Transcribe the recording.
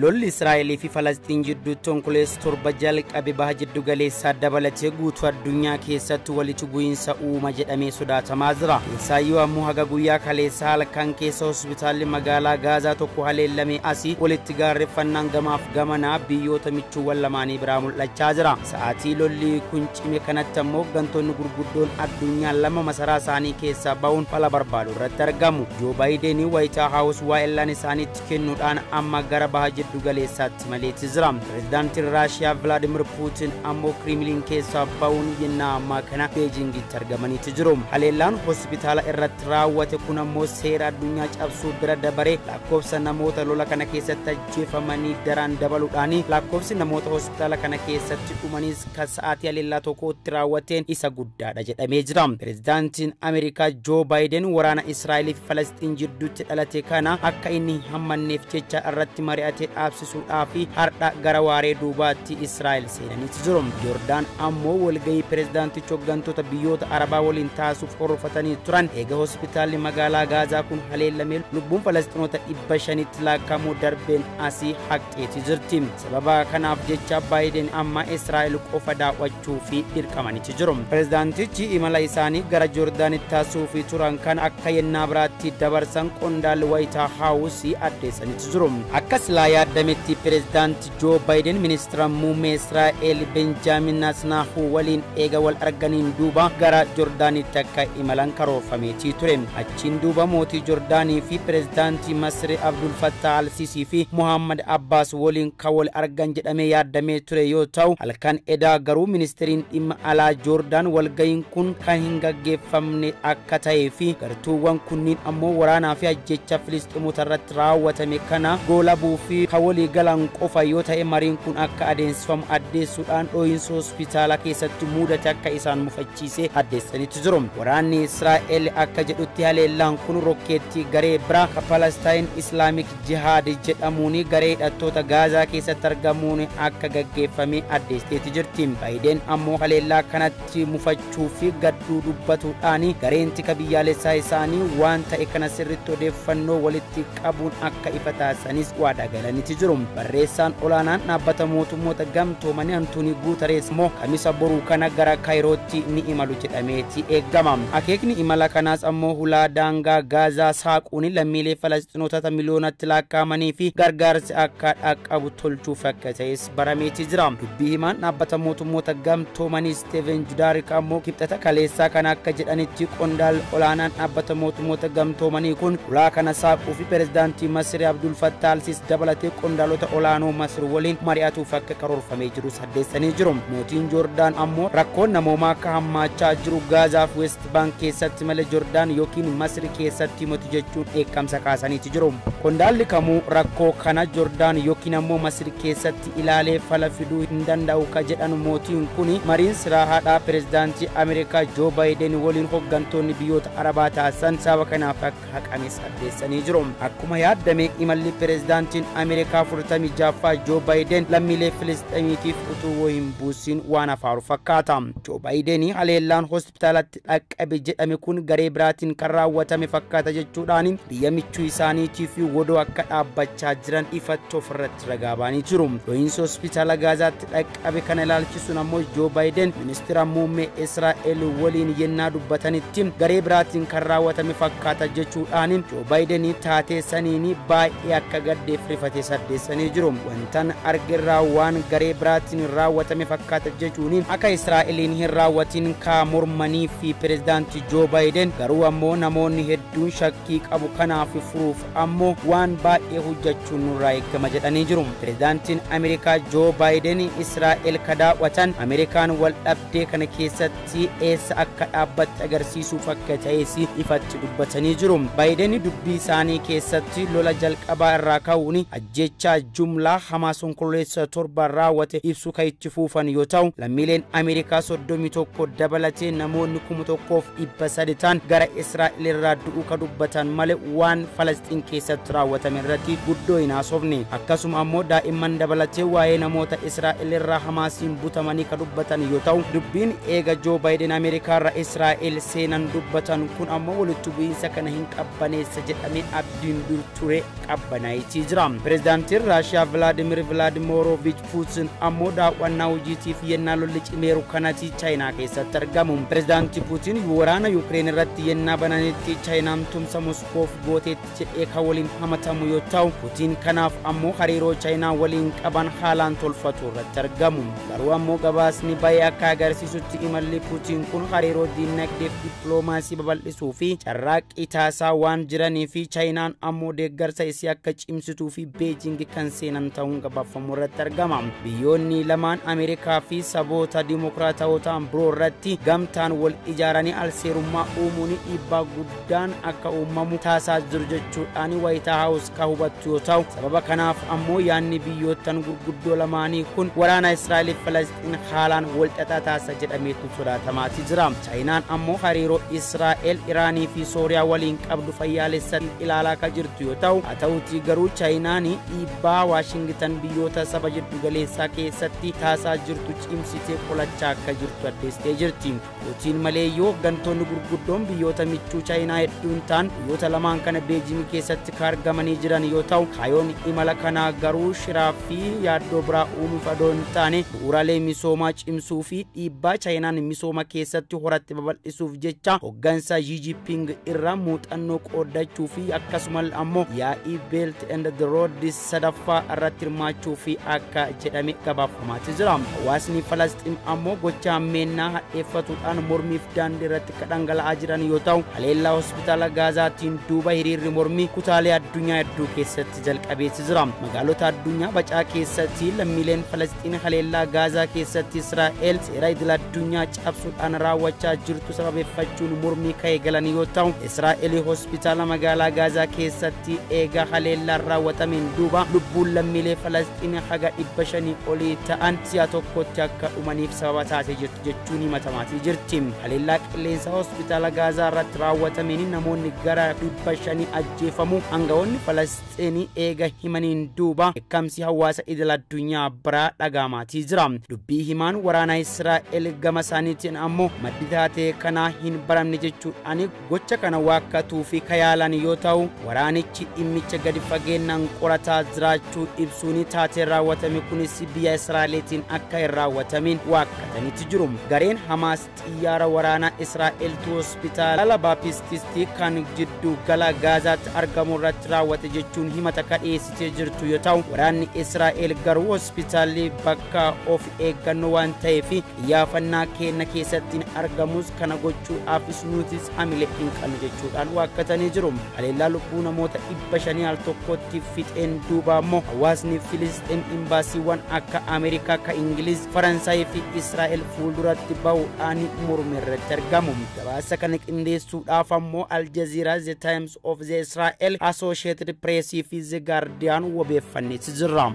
Lolli Israa'elii fi Falastiin jidduutti Onkoloolessa 7 jalqabe baha jiddu galeessaa dabalatee guutuu addunyaa keessatti walitti bu'iinsa uuma jedhamee sodaatamaa jira. Keessaayyuu ammoo haga guyyaa kaleessa halkan keessa hospitaalli magaalaa Gaazaa tokko haleellame asii walitti gaarreeffannaan gamaaf gamanaa biyyoota michuuwwan lamaanii biraa mul'achaa jira. Sa'aatii lolli kun cime kanatti ammoo hooggantoonni gurguddoon addunyaa lama masaraa isaanii keessaa ba'uun fala barbaadu irratti argamu. Joo Baayiden Waayit Haawus waa'ellaan isaaniitti kennuudhaan amma gara baha jiddu galeessaatti maleetti jira. Pireezidaantiin Raashiyaa Vilaadimir Puutin ammoo Kirimliin keessaa ba'uun yennaa ammaa kana Beejingitti argamaniitti jiru. Haleellaan hospitaala irratti raawwate kun ammoo seera addunyaa cabsuu bira dabaree lakkoofsa namoota lola kana keessatti ajjeefamanii daraan dabaluudhaan lakkoofsi namoota hospitaala kana keessatti dhumanis kan sa'aatii haleellaa tokkotti raawwateen isa guddaadha jedhamee jira. Pireezidaantiin Ameerikaa Joo Baayiden waraana Israa'elii fi Falastiin jidduutti dhalate kana akka inni hin hammanneef jecha irratti mari'atee dhaabsisuudhaaf har'a gara waaree duubaatti Israa'el seenaniitu jiru. Joordaan ammoo walgahii pireezidaantichi hooggantoota biyyoota Arabaa waliin taasisuuf hordofatanii turan eega hospitaalli magaalaa Gaazaa kun haleellamee lubbuun Falasxiinota 500tti lakkaa'amu darbeen asii haqxeeti jirti. Sababa kanaaf jecha Baayiden amma Israa'el qofa daawwachuu fi dirqamaniitu jiru. Pireezidaantichi imala isaanii gara Joordaanitti taasisuuf turan kan akka yennaa biraatti dabarsan qondaalli Waayit Haawus addeessaniitu jiru. Akka silaa yaadametti pireezidaanti Joo Baayiden ministeera muummee Israa'el Benjaamin Netanyahu waliin eega wal arganiin duuba gara Joordaanitti akka imalan karoorfameetii ture. Achiin duuba mootii Joordaanii fi pireezidaantii Masri Abdul Fattah Al-Sisi fi Muhammad Abbas waliin kan wal argan jedhamee yaadamee ture yoo ta'u, halkan edaa garuu ministeeriin dhimma alaa Joordaan walga'iin kun kan hin gaggeeffamne akka ta'ee fi gartuuwwan kunniin ammoo waraanaa fi ajjecha Filisxeemota irratti raawwatame kana goolabuu fi kan walii galan qofa yoo ta'e mariin kun akka adeemsifamu addeessuudhaan dhoohinsa hospitaala keessatti mudate akka isaan mufachiise addeessaniitu jiru. Waraanni Israa'el akka jedhutti haleellaan kun rokkeettii garee biraa kan Palestine Islamic Jihad jedhamuun garee hidhattoota Gaazaa keessatti argamuun akka gaggeeffame addeesseeti jirti. Baayiden ammoo haleellaa kanatti mufachuu fi gadduu dubbatuudhaan gareen tika biyyaalessaa isaanii waan ta'e kana sirriitti odeeffannoo walitti qabuun akka ifa taasisanis waadaa galaniiti jiru. Barreessaan olaanaan dhaabbata mootummoota gamtoomanii Antoonii Guutarees immoo kamisa boruu kana gara Kaayirootti ni imalu jedhameeti eegama. Akeekni imala kanaas ammoo hulaa daangaa Gaazaa saaquun lammiilee Falasxiinota miliyoonatti lakkaa'amanii fi gargaarsi akka dhaqqabu tolchuuf akka ta'es barameeti jira. Dubbii himaan dhaabbata mootummoota gamtoomanii Steven Judaarik ammoo kibxata kaleessaa kana akka jedhanitti qondaal olaanaan dhaabbata mootummoota gamtoomanii kun hulaa kana saaquu fi pireezidaantii Masri Abdul Fattah Al-Sisi dabalatee qondaalota olaanoo Masri waliin mari'atuuf akka karoorfamee jiru saddeessanii jiru. Mootiin Joordaan ammoo rakkoon namoomaa akka hammaachaa jiru Gaazaa fi West Bank keessatti malee Joordaan yookiin Masri keessatti miti jechuun dheekkamsa kaasaniiti jiru. Qondaalli kamuu rakkoo kana Joordaan yookiin ammoo Masri keessatti ilaalee fala fiduu hin danda'u ka jedhan mootiin kun mariin siraa haadhaa pireezidaantii Ameerikaa Joo Baayiden waliin hooggantoonni biyyoota Arabaa taasisan sababa kanaaf akka haqames addeessanii jiru. Akkuma yaadame imalli pireezidaantiin Ameerikaa 46ffaa Joo Baayiden lammiilee Filisxeemiitiif utuu hin buusin waan afaaru fakkaata. Joo Baayiden haleellaan hospitaalatti dhaqqabe jedhame kun garee biraatiin kan raawwatame fakkaata jechuudhaan biyya michuu isaaniitii fi wodoo akka dhaabbachaa jiran ifatti ofirratti ragaa ba'anii jiru. Dhohiinsa hospitaala Gaazaatti dhaqqabe kana ilaalchisuun ammoo Joo Baayiden ministeera muummee Israa'el waliin yennaa dubbatanitti garee biraatiin kan raawwatame fakkaata jechuudhaan Joo Baayiden taatee saniin baay'ee akka gaddeef rifatee saddeessanii jiru. Wantan argirraa waan garee biraatiin raawwatame fakkaata jechuun akka Israa'eliin hin raawwatin kaa mormanii fi pireezidaantii Joo Baayiden garuu ammoo namoonni hedduun shakkii qabu kanaaf furuuf ammoo waan baay'ee hojjechuun nurraa eegama jedhanii jiru. Pireezidaantiin Ameerikaa Joo Baayiden Israa'el ka daawwatan Ameerikaan wal dhabdee kana keessatti eessa akka dhaabbatte agarsiisuuf akka ta'es ifatti dubbatanii jiru. Baayiden dubbii isaanii keessatti lola jalqabaa irraa ka'uun ajjechaa jumlaa Hamaas Onkoloolessa 7 raawwate ibsu kan itti fuufan yoo ta'u, lammiileen Ameerikaa 31 dabalatee namoonni 1300 ta'an gara Israa'el irraa du'uu ka dubbatan malee waan Falasxiin keessatti raawwatame irratti guddoo hin haasofne. Akkasuma ammoo daa'imman dabalatee waa'ee namoota Israa'el irraa Hamaasiin butamanii ka dubbatan yoo ta'u, dubbiin eega Joo Baayiden Ameerikaa irraa Israa'el seenan dubbatan kun ammoo walitti bu'iinsa kana hin qabbaneessa jedhamee abdiin dur ture qabbanaa'eetii jira. Pireezidaantiin Raashiyaa Vilaadimir Vilaadimoorovich Puutin ammoo daawwannaa hojiitiif yennaa lolli cimeeru kanatti Chaayinaa keessatti argamu. Pireezidaantii Puutin waraana Yuukireen irratti yennaa bananitti Chaayinaan tumsa Moskoof gooteetti jedhee kan waliin hamatamu yoo ta'u, Puutin kanaaf ammoo hariiroo Chaayinaa waliin qaban haalaan tolfatu irratti argamu. Garuu ammoo gabaasni baay'ee akka agarsiisutti imalli Puutin kun hariiroo diinagdeef dippiloomaasii babal'isuu fi carraaqqii taasisaa waan jiranii fi Chaayinaan ammoo deeggarsa isii akka cimsituu fi Beejing kan seenan ta'uun gabaafamu irratti argama. Biyyoonni lamaan Ameerikaa fi saboota dimokiraatawoo ta'an biroo irratti gamtaan wal ijaaranii alseerummaa uumuun dhiibbaa guddaan akka uumamu taasisaa jiru jechuudhaan Waayit Haawus kan hubattu yoo ta'u, sababa kanaaf ammoo yaadni biyyoottan gurguddoo lamaanii kun waraana Israa'el fi Falasxiin haalaan wal xaxaa taasisa jedhameetu sodaatamaati jira. Chaayinaan ammoo hariiroo Israa'el, Iraanii fi Sooriyaa waliin qabdu fayyaalessatti ilaalaa kan jirtu yoo ta'u, haa ta'utii garuu Chaayinaan dhiibbaa Waashingitan biyyoota saba jiddu galeessaa keessatti taasisaa jirtu cimsitee qolachaa akka jirtu addeessitee jirti. Puutiin maleeyyuu hooggantoonni gurguddoon biyyoota michuu Chaayinaa hedduun ta'an biyyoota lamaan kana Beejing keessatti kan argamanii jiran yoo ta'u, kaayoon imala kanaa garuu shiraa fi yaaddoo biraa uumuuf adoo hin taane bu'uuraalee misoomaa cimsuu fi dhiibbaa Chaayinaan misooma keessatti horatte babal'isuuf jecha hooggansa Xi Jinping irraa muuxannoo qooddachuu fi akkasumas ammoo yaa'ii Belt and the Road sadaffaa irratti hirmaachuu fi akka jedhame gabaafamaati jira. Hawaasni Falasxiin ammoo gocha hammeennaa hadheeffatuudhaan mormiif daandii irratti kan dhangala'aa jiran yoo ta'u, haleellaa hospitaala Gaazaatiin duuba hiriirri mormii kutaalee addunyaa hedduu keessatti jalqabeeti jira. Magaalota addunyaa bacaa keessatti lammiileen Falasxiin haleellaa Gaazaa keessatti Israa'el seera idil addunyaa cabsuudhaan raawwachaa jirtu sababeeffachuun mormii ka'ee galan yoo ta'u, Israa'el hospitaala magaalaa Gaazaa keessatti eega haleellaan raawwatameen duuba lubbuun lammiilee Falasxiin haga 500 olii ta'an si'a tokkotti akka dhumaniif sababa taatee jirtu jechuun himatamaatii jirti. Haleellaa qilleensa hospitaala Gaazaa irratti raawwatameen namoonni gara 500 ajjeefamu aangawoonni Falasxiin eega himaniin duuba dheekkamsi hawaasa idil addunyaa biraa dhagahamaatii jira. Dubbii himaan waraana Israa'el gama isaaniitiin ammoo maddi taatee kanaa hin baramne jechuudhaan gocha kana waakkatuu fi kayaalan yoo ta'u, waraanichi dhimmicha gadi fageenyaan qorataa jiraachuu ibsuun taatee raawwatame kunis biyya Israa'eliitiin akka hin raawwatamin waakkataniiti jiru. Gareen Hamaas xiyyaara waraanaa Israa'eltu hospitaala Baapististii kan jiddu gala Gaazaatti argamu irratti raawwate jechuun himata kadheessitee jirtu yoo ta'u, waraanni Israa'el garuu hospitaalli bakka of eeggannoo waan ta'eef xiyyaafannaa keenya keessatti argamus kana gochuudhaafis nutis hamilee hin qabnu jechuudhaan waakkatanii jiru. Haleellaa lubbuu namoota 500 al tokkotti fixeen duuba ammoo hawaasni Filisxeem imbaasiiwwan akka Ameerikaa, ka Ingiliz, Faransaayii fi Israa'el fuulduratti bahuudhaan morma irratti argamu. Gabaasa kana qindeessuudhaaf ammoo Al Jazeera, The Times of the Israel, Associated Press fi The Guardian wabeeffanneeti jirra.